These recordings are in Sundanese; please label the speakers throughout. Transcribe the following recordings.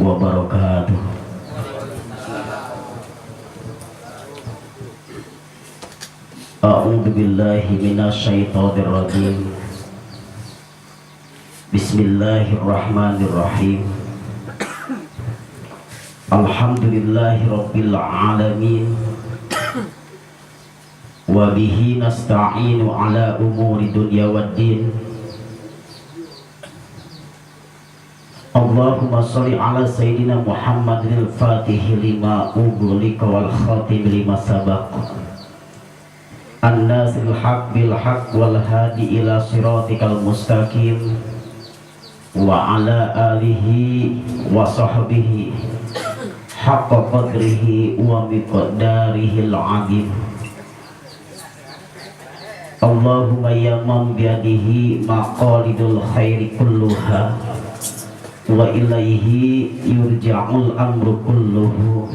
Speaker 1: wabarakatuh. A'udzu billahi minasyaitonir rajim. Bismillahirrahmanirrahim. Alhamdulillahi rabbil alamin. Wa bihi nasta'inu ala umuri dunya waddin. Allahumma sholli ala sayyidina Muhammadin al-Fatih lima ughliqa wal khatim lima sabaq. An-nasiril haq bil haq wal hadi ila siratikal mustaqim wa ala alihi wa sahbihi haqqa qadrihi wa miqdarihil azim. Allahumma ya man biyadihi maqalidul khairi kulluha wa ilaihi yurja'ul amru kulluhu.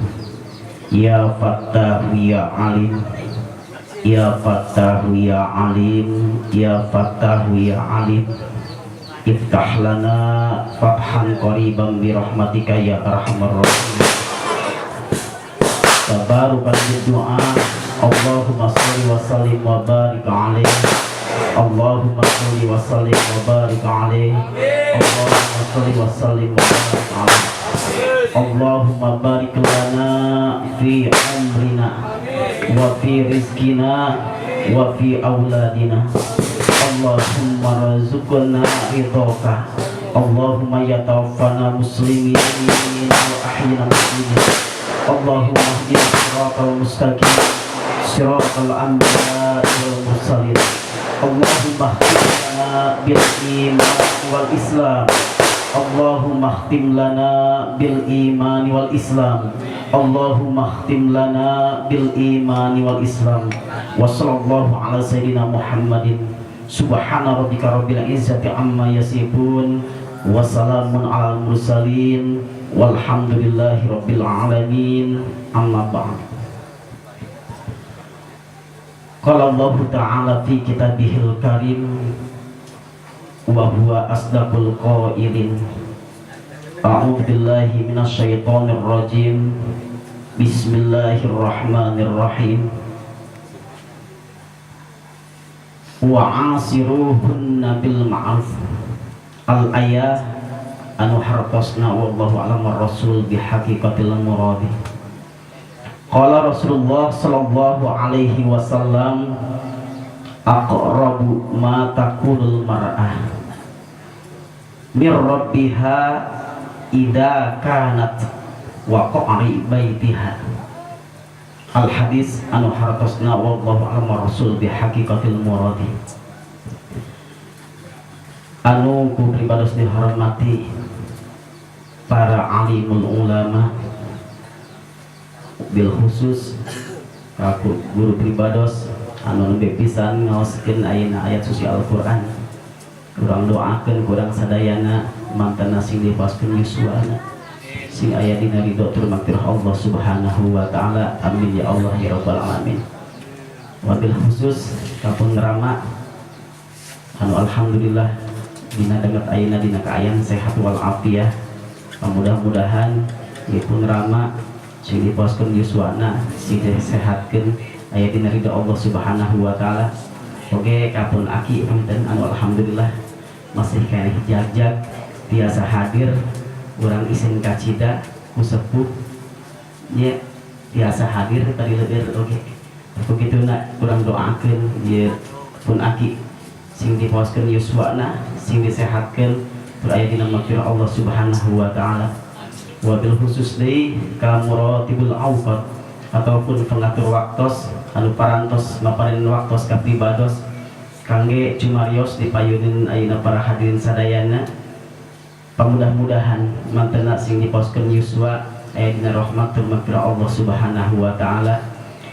Speaker 1: Ya Fattahu ya Alim, ya Fattahu ya Alim, ya Fattahu ya Alim. Iftah lana fathan qariban bi rahmatika ya arhamar rahimin. Tabarukan doa. Allahumma sholli wa sallim wa barik alaihi. Allahumma sholli wa sallim wa barik alaihi. Allahumma sholli wa sallim wa barik alaihi. Allahumma barik lana fi umrina wa fi rizkina wa fi auladina. Allahumma rzuqna ridhoka. Allahumma yatawaffana muslimin wa ahyina muslimin. Allahumma ihdina siratal mustaqim siratal anbiya'i wal mursalin. Allahumma ikhtim lana bil iman wal islam. Allahumma ikhtim lana bil iman wal islam. Allahumma ikhtim lana bil iman wal islam. Wa sallallahu ala sayyidina Muhammadin. Subhana rabbika rabbil izzati amma yasifun. Wa salamun alal mursalin. Walhamdulillahi rabbil alamin. Amma ba'd. Qala Allah ta'ala fi kitabihil karim wa huwa asdaqul qailin. A'udzu billahi minasyaitonir rajim. Bismillahirrahmanirrahim. Wa asiruhunna bil ma'ruf. Al ayah anu hartosna wallahu a'lam rasul bi haqiqatil muradi. Qala Rasulullah sallallahu alaihi wasallam aqrabu ma takunul mar'ah mir rabbiha idza kanat wa qa'ri baitiha. Al hadis anu hartosna wallahu a'lam rasul bi haqiqatil muradi. Anu ku pribados dihormati para alimul ulama, bil khusus aku guru pribados anu nembe pisan ngaoskeun ayeuna ayat suci Al-Qur'an. Kurang doakeun kurang sadayana mantena sing dipaskeun yuswana sing aya dina ridho tur magfirah Allah Subhanahu wa taala. Amin ya Allah ya rabbal alamin. Wabil khusus kapun rama anu alhamdulillah dina danget ayeuna dina kaayaan sehat wal afiah. Mudah-mudahan ieu pun rama sing diposkeun yuswana sing disehatkeun aya dina ridho Allah Subhanahu wa taala. Oge kapun aki punten anu alhamdulillah masih keneh jag-jag biasa hadir urang isin kacida ku sepuh nya biasa hadir tadi leueur oge. Begituna urang doakeun ieu pun aki sing diposkeun yuswana sing disehatkeun tur aya dina magfirah Allah Subhanahu wa taala. Wabil khusus deui ka muratibul awqat ataupun pengatur waktos anu parantos maparin waktos ka pribados kangge cumarios dipayunin ayeuna para hadirin sadayana. Pamudah-mudahan mantena sing diposkeun yuswa aya dina rahmat tur magfirah Allah Subhanahu wa taala.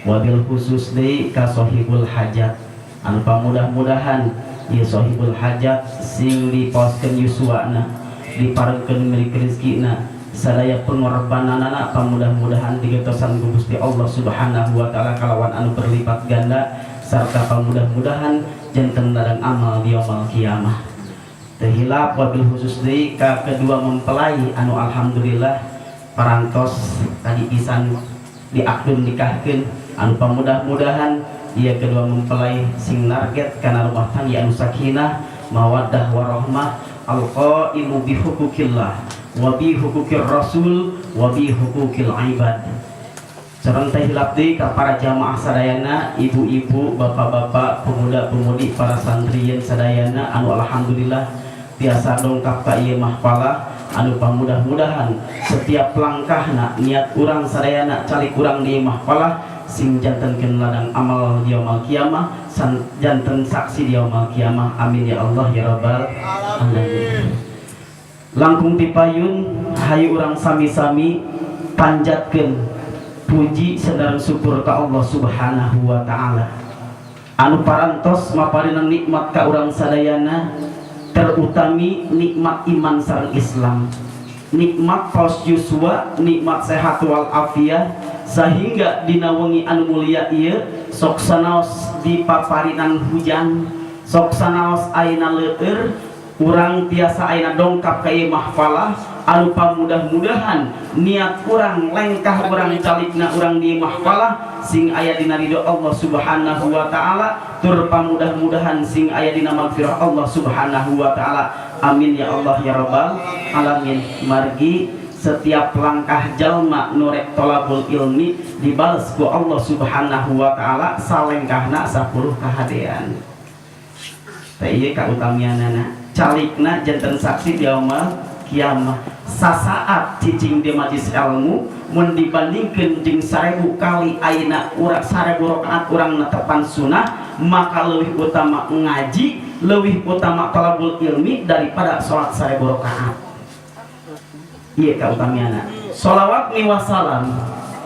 Speaker 1: Wabil khusus deui ka sahibul hajat anu pamudah-mudahan ieu sahibul hajat sing diposkeun yuswana diparengkeun milik rezekina sadaya pengorbananana pamudah-mudahan digetosan ku Gusti Allah Subhanahu wa taala kalawan anu berlipat ganda sarta pamudah-mudahan janten ladang amal di yaumul kiamah. Teu hilap wabil khusus deui ka kedua mempelai anu alhamdulillah parantos tadi pisan diakdun nikahkeun, anu pamudah-mudahan ieu kedua mempelai sing narget kana rumah tangga anu sakinah, mawaddah, warahmah, alqaimu bi hukukillah wa bi hukukir rasul wa bi hukukil ibad. Sareng teu hilap deui ka para jamaah sadayana, ibu-ibu, bapak-bapak, pemuda-pemudi, para santrian sadayana anu alhamdulillah tiasa dongkap ka ieu mahfalah, anu pamudah-mudahan setiap langkahna, niat urang sadayana, calik urang di mahfalah sing jantenkeun ladang amal di yaumul kiamah, san janten saksi di yaumul kiamah. Amin ya Allah ya rabbal alamin. Langkung tipayun, hayu urang sami-sami panjatkeun puji sareng syukur ka Allah Subhanahu wa Ta'ala anu parantos maparinan nikmat ka urang sadayana, terutami nikmat iman sareng Islam, nikmat paos yuswa, nikmat sehat wal afiat, sehingga dina wengi anu mulia ieu sok sanaos dipaparinan hujan, sok sanaos ayeuna leueur, urang tiasa ayeuna dongkap ka ieu mahfalah, anu pamudah-mudahan niat urang, lengkah urang, calikna urang di mahfalah sing aya dina ridho Allah Subhanahu wa Ta'ala, tur pamudah-mudahan sing aya dina magfirah Allah Subhanahu wa Ta'ala. Amin ya Allah ya rabbal alamin. Margi setiap langkah jalma nu rek tolabul ilmi dibales ku Allah Subhanahu wa Ta'ala salengkahna 10 kahadean. Teh ieu kautamianana calikna janten saksi di yaumul kiamah. Sasaat cicing di majlis ilmu mun dibandingkeun jeung 1000 kali ayeuna urang 1000 rakaat urang netepan sunnah, maka leuwih utama ngaji, leuwih utama talabul ilmi daripada salat 1000 rakaat. Ieu kautamiana. Sholawat miwah salam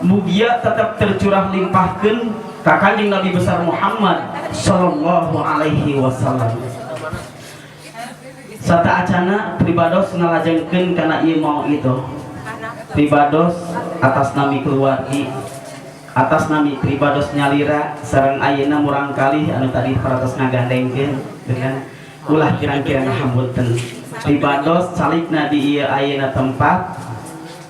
Speaker 1: mugia tetap tercurah limpahkeun ka Kanjeng Nabi besar Muhammad sallallahu alaihi wasallam. Sata acana pribados ngalajengkeun kana ieu mau itu, pribados atas nami keluargi, atas nami pribados nyalira sareng ayeuna murang kalih anu tadi parantos ngagandengkeun dengan ulah kirang-kirang hamunten, pribados calikna di ieu ayeuna tempat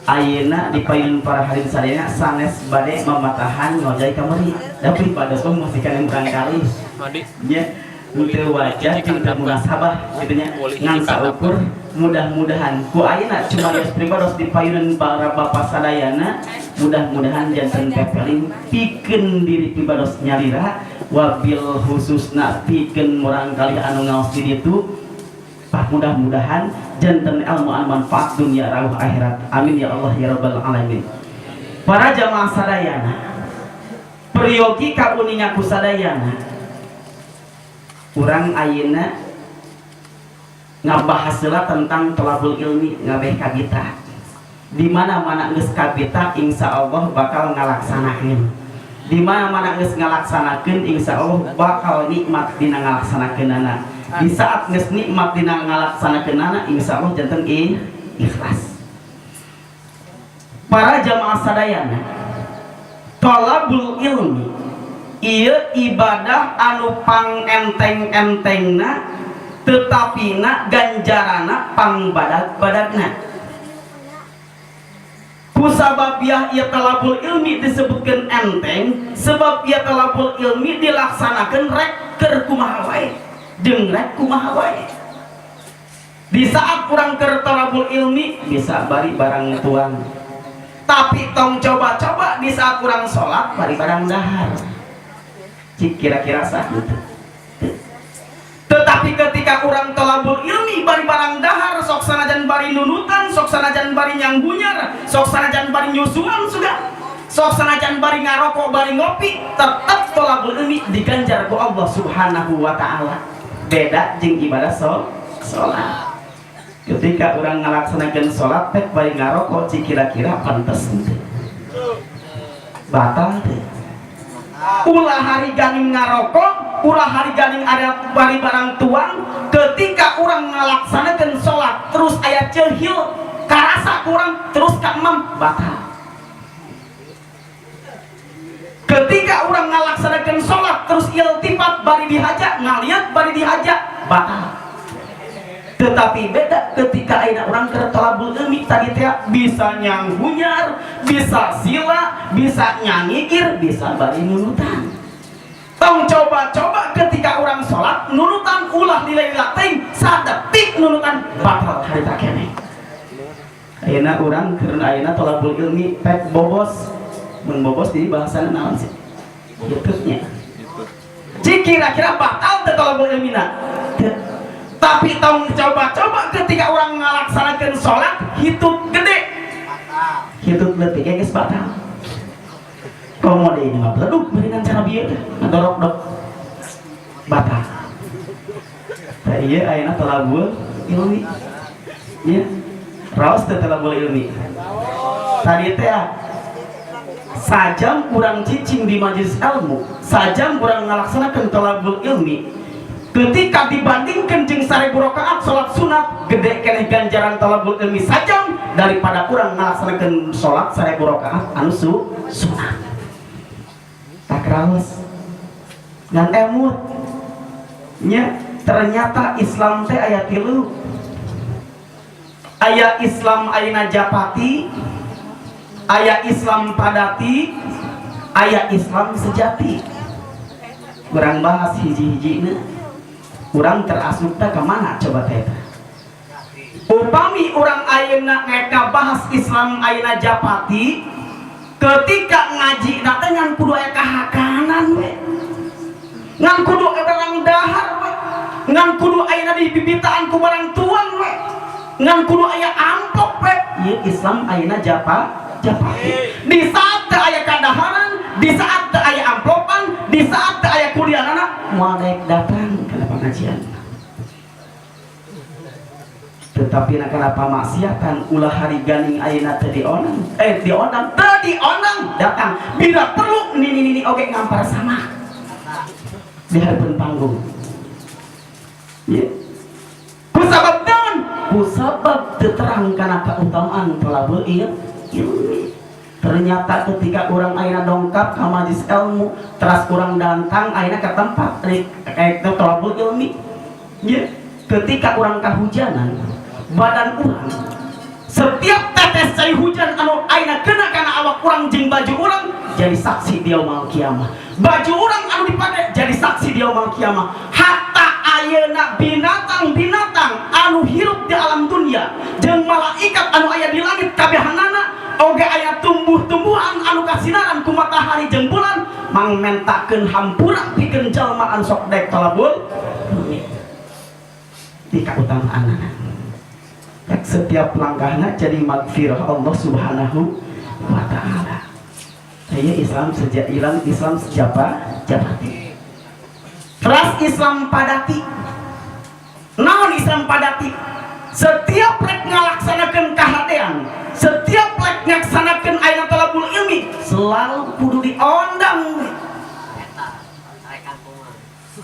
Speaker 1: ayeuna di payun para hadirin sadayana sanes bade mamatahan ngojay kamari, da pribados mah masih kana murang kalih
Speaker 2: Mandi.
Speaker 1: Nya teu wajar jeung teu munasabah kitu nya, ngan saukur mudah-mudahan ku ayeuna cuma pribados di payunan para bapak sadayana mudah-mudahan janten pepeling pikeun diri pribados nyalira, wabil khususna pikeun murang kalih anu ngaos di ditu. Pak, mudah-mudahan janten ilmu anu manfaat dunia rauh akhirat. Amin ya Allah ya rabbal alamin. Para jamaah sadayana, peryogi kauninga ku sadayana, urang ayeuna ngabahas heula tentang tolabul ilmi ngabeh kabita. Di mana-mana geus kabita, insya Allah bakal ngalaksanakeun. Di mana-mana geus ngalaksanakeun, insya Allah bakal nikmat dina ngalaksanakeunana. Di saat geus nikmat dina ngalaksanakeunana, insya Allah janten ikhlas. Para jamaah sadayana, tolabul ilmi ieu ibadah anu pang enteng-entengna tetapi na ganjarana pang badag-badagna. Kusababiah ieu talabul ilmi disebutkan enteng, sebab ieu talabul ilmi dilaksanakan rek keur kumaha wae jeung rek kumaha wae. Di saat kurang keur talabul ilmi bisa bari barang tuang, tapi tong coba-coba di saat kurang sholat bari barang dahar, cik kira-kira sah gitu. Tetapi ketika orang tolabul ilmi bari barang dahar, sok sanajan bari nunutan, sok sanajan bari nyanggunyar, sok sanajan bari nyusuan, sudah sok sanajan bari ngarokok, bari ngopi, tetap tolabul ilmi diganjar ku Allah Subhanahu wa Ta'ala. Beda jeung ibadah sholat. Ketika orang ngalaksanakan sholat tek bari ngarokok, cik kira-kira pantes henteu? Batal teu? Ulah hari ganing ngarokok, ulah hari ganing ada bari barang tuang, ketika orang ngalaksanakan sholat terus aya cehil karasa kurang terus ka emam, batal. Ketika orang ngalaksanakan sholat terus iltifat bari dihaja, ngaliat bari dihaja, batal. Tetapi beda ketika ayeuna urang keur tolabul ilmi tadi teh, bisa nyanghunyar, bisa sila, bisa nyangikir, bisa bari nunutan. Tong coba-coba ketika urang sholat nunutan, ulah nilai teuing, sadetik nunutan batal harita keneh. Ayeuna urang keur ayeuna tolabul ilmi pek bobos. Mun bobos di bahasana naon sih? Hitut nya. Cik, kira-kira batal teu tolabul ilmina? Teu. Tapi tong coba-coba ketika urang ngalaksanakeun sholat hitut gede, hitut leutik ge geus batal. Komo deui ini mah beledug beunang cara bieu teh ngadorok dok batal. Tah, ieu ayeuna tolabul ilmi nya. Raos teh tolabul ilmi tadi teh, sajam urang cicing di majelis ilmu, sajam urang ngalaksanakeun tolabul ilmi, ketika dibandingkan jeung 1000 rakaat salat sunat, gede keneh ganjaran tolabul ilmi sajam daripada urang ngalaksanakeun salat 1000 rakaat anu sunat. Tak raos ngan emut nya. Ternyata Islam teh aya tilu. Aya Islam ayeuna japati, aya Islam padati, aya Islam sejati. Kurang bahas hiji-hiji. Urang terasup teh kemana coba teh? Upami urang ayeuna ngeka bahas Islam ayeuna japati, ketika ngaji teh ngan kudu aya kahakanan we, ngan kudu barang dahar we, ngan kudu ayeuna dibibitaan ku barang tuang we, ngan kudu aya amplop we. Ieu Islam ayeuna japati. Di saat teu aya kadaharan, di saat teu aya amplopan, di saat teu aya kuliahna, moal daek datang kana pengajian. Tetapi nak kenapa maksiatan ulah hari ganing ayeuna teu diondang, eh, diondang, teu diondang datang. Bila perlu nini nini oge ngampar sama di hadapan panggung ya. Kusabab naon? Kusabab teu terang kana keutamaan tolabul ilmi. Ternyata ketika urang ayeuna dongkap ka majlis ilmu, teras urang datang ayeuna ke tempat kayak tolabul ilmi ya, ketika urang kahujanan, badan urang setiap tetes cai hujan anu ayeuna kena kana awak urang jeung baju urang jadi saksi di yaumul kiamah. Baju urang anu dipake jadi saksi di yaumul kiamah. Hatta ayeuna binatang-binatang anu hirup di alam dunia jeung malaikat anu aya di langit, kabehanana oge aya tumbuh-tumbuhan anu kasinaran ku matahari jeung bulan mangmentakeun hampura pikeun jalma anu sok daek tolabul ilmi. Di kautamaanana setiap langkahnya jadi magfirah Allah Subhanahu wa Ta'ala. Saya Islam sejak Islam, Islam sejapa japati. Terus Islam padati. Naon Islam padati? Setiap rek ngalaksanakeun kahadean, setiap rek ngalaksanakeun ayeuna talabul ilmi, selalu kudu diondang,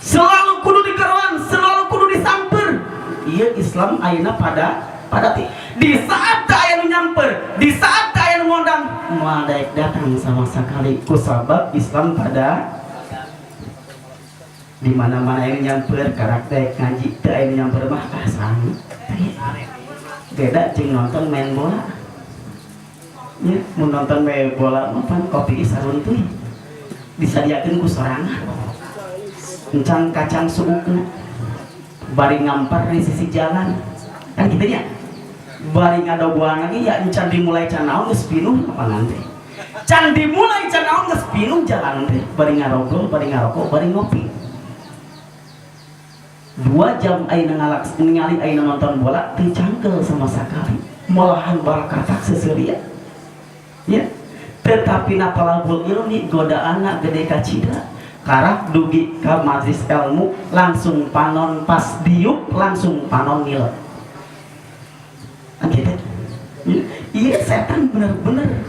Speaker 1: selalu kudu digeroan, selalu kudu disamper. Iya, Islam ayeuna padati. Di saat teu aya nu nyamper, di saat teu aya nu ngondang, moal daek datang sama sekali, kusabab Islam pada di mana-mana yang nyamper karak daek ngaji. Teu aya nu nyamper mah, ah, sangat beda jeung nonton main bola ya. Mun nonton main bola mah pan kopi saruntuy disadiakeun ku sorangan, encang kacang suukna, bari ngampar di sisi jalan kan gitu nya, bari ngadogoan lagi ya. Encan dimulai can naon geus pinuh lapangan teh, can dimulai can naon geus pinuh jalan teh, bari ngarobrol, bari ngarokok, bari ngopi 2 jam. Ayeuna ngalak ningali ayeuna nonton bola teu cangkel sama sekali, malahan barakatak seseuria ya. Tetapi na talabul ilmi godaanna gede kacida. Karak dugi ka majlis ilmu langsung panon pas diuk, langsung panon ngilep kan gitu ya. Iya, setan bener-bener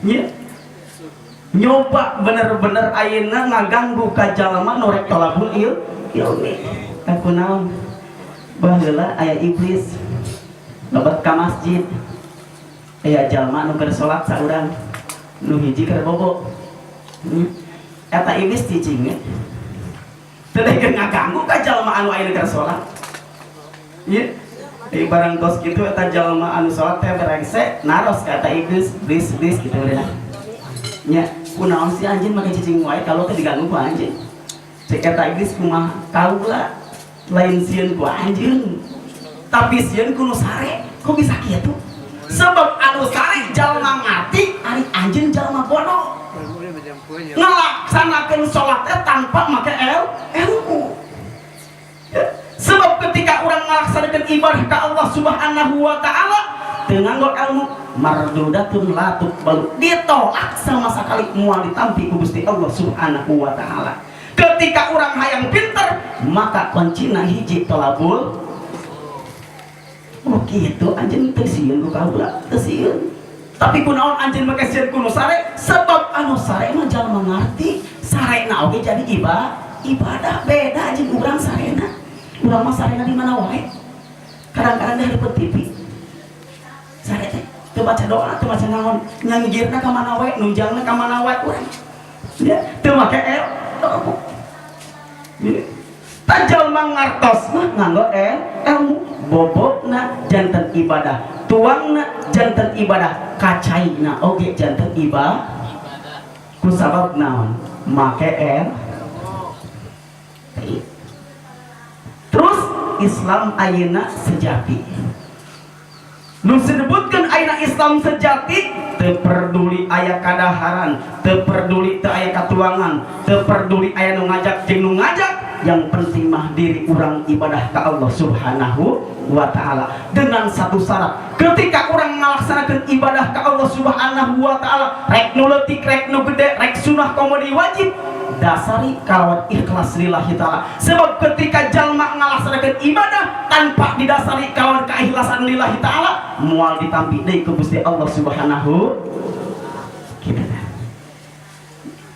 Speaker 1: ya nyoba bener-bener ayeuna ngaganggu ka jalma nu rek tolabul ilmi. Aku naon, baheula aya iblis lebet ka masjid, aya jalma nu keur salat saurang, nu hiji keur bobo. Eta iblis cicing teu daek ngaganggu ka jalma anu ayeuna keur salat ya. Di barang tos kitu eta jalma anu salat teh berengse naros ka eta iblis, "Iblis, iblis," gitu udah nya, "kunaon sih anjeun make cicing wae kalau teh diganggu ku anjeun?" Cek eta iblis, "Kumaha kaula lain sieun ku anjeun, tapi sieun ku nu sare. Kok bisa kitu? Sebab anu sare jalma ngarti, ari anjeun jalma bodoh, ngelaksanakeun sholat teh tanpa make ilmu." Ya. Sebab ketika orang melaksanakan ibadah ke Allah Subhanahu wa Ta'ala teu nganggo ilmu, mardudatun la tuqbalu, ditolak sama sekali, moal ditampi ku Gusti Allah Subhanahu wa Ta'ala. Ketika orang hayang pinter, maka kuncina hiji, tolabul. Oh gitu, anjeun teu sieun ku kaula? Teu sieun. Tapi kunaon anjeun make sieun ku nu sare? Sebab anu sare mah jalma ngarti, sarena oge jadi ibadah, beda jeung urang sarena. Urang mah sarena di mana wae, kadang-kadang di hareupeun TV sare teh, teu baca doa, teu baca naon, nyangigirna ka mana wae, nunjangna ka mana wae urang ya, teu make ilmu. Tah, jalma ngartos mah nganggo ilmu, bobokna janten ibadah, tuangna janten ibadah, kacaina oge janten ibadah. Ku sabab naon? Make Terus Islam ayeuna sejati nu disebutkan ayeuna Islam sejati, teu peduli aya kadaharan, teu peduli teu aya katuangan, teu peduli aya nu ngajak jeung nu ngajak, yang penting mah diri urang ibadah ke Allah Subhanahu wa Ta'ala, dengan satu syarat: ketika orang melaksanakan ibadah ke Allah Subhanahu wa Ta'ala, rek nu leutik rek nu gede, rek sunah komodi wajib, dasari kalawan ikhlas lillahi ta'ala. Sebab ketika jalma ngalaksanakan ibadah tanpa didasari kalawan keikhlasan lillahi ta'ala, moal ditampi deui ku Gusti Allah Subhanahu kita.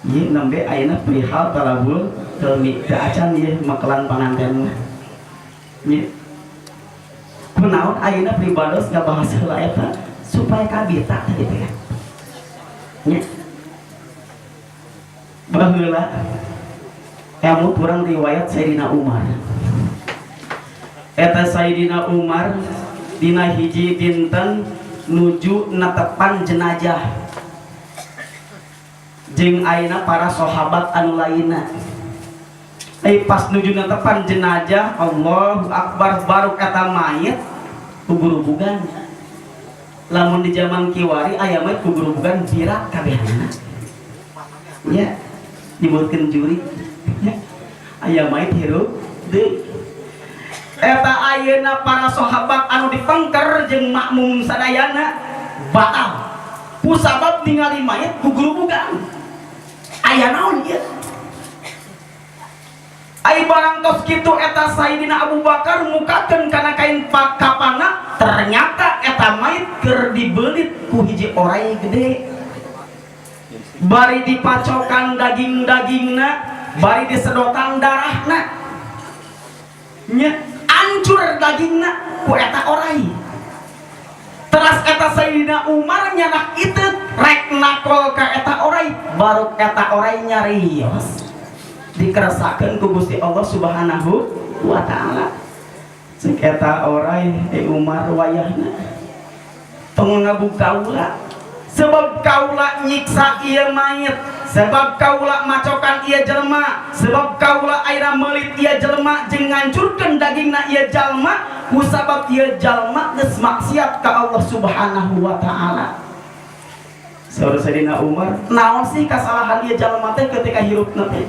Speaker 1: Ieu nembe ayeuna perihal talabul ilmi, teu acan ieu makelan panganten mah. Ieu kunaon ayeuna pribados ngabahas heula eta supaya kabita tadi teh nya. Baheula ilmu kurang, riwayat Sayyidina Umar. Eta Sayyidina Umar dina hiji dinten nuju netepan jenazah jeung ayeuna para sahabat anu lainna. Pas nuju netepan jenazah, Allahu Akbar, baru kata mayit kugurubugan. Lamun di zaman kiwari aya mayit kugurubugan, birak kabehana ya, dibuatkeun juri ya, aya mayit hirup deui. Eta ayeuna para sahabat anu dipengker jeung makmum sadayana batal kusabab ningali mayit kugurubugan. Aya naon ieu? Ai barang tos kitu, eta Sayyidina Abu Bakar mukakeun kana kain kapana, ternyata eta mayit keur dibelit ku hiji orai gede, bari dipacokan daging-dagingna, bari disedotan darahna nya, hancur dagingna ku eta orai. Teras eta Sayyidina Umar nyanak itu rek nakol ka eta orai, baru eta orai nyarios, dikeresakeun ku Gusti Allah Subhanahu wa Ta'ala. Cek eta orai, "Eh Umar, wayahna tong ngabuk kaula, sebab kaula nyiksa ieu mayit, sebab kaula macokan ieu jelema, sebab kaula ayeuna meulit ieu jelema jeung ngancurkeun dagingna ieu jalma, kusabab ieu jalma geus maksiat ka Allah Subhanahu wa Ta'ala." Saur Sayyidina Umar, "Naon sih kasalahan ieu jalma teh ketika hirupna teh?"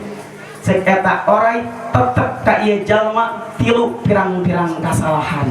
Speaker 1: Cek eta orai, "Tetep ka ieu jalma tilu pirang-pirang kasalahan."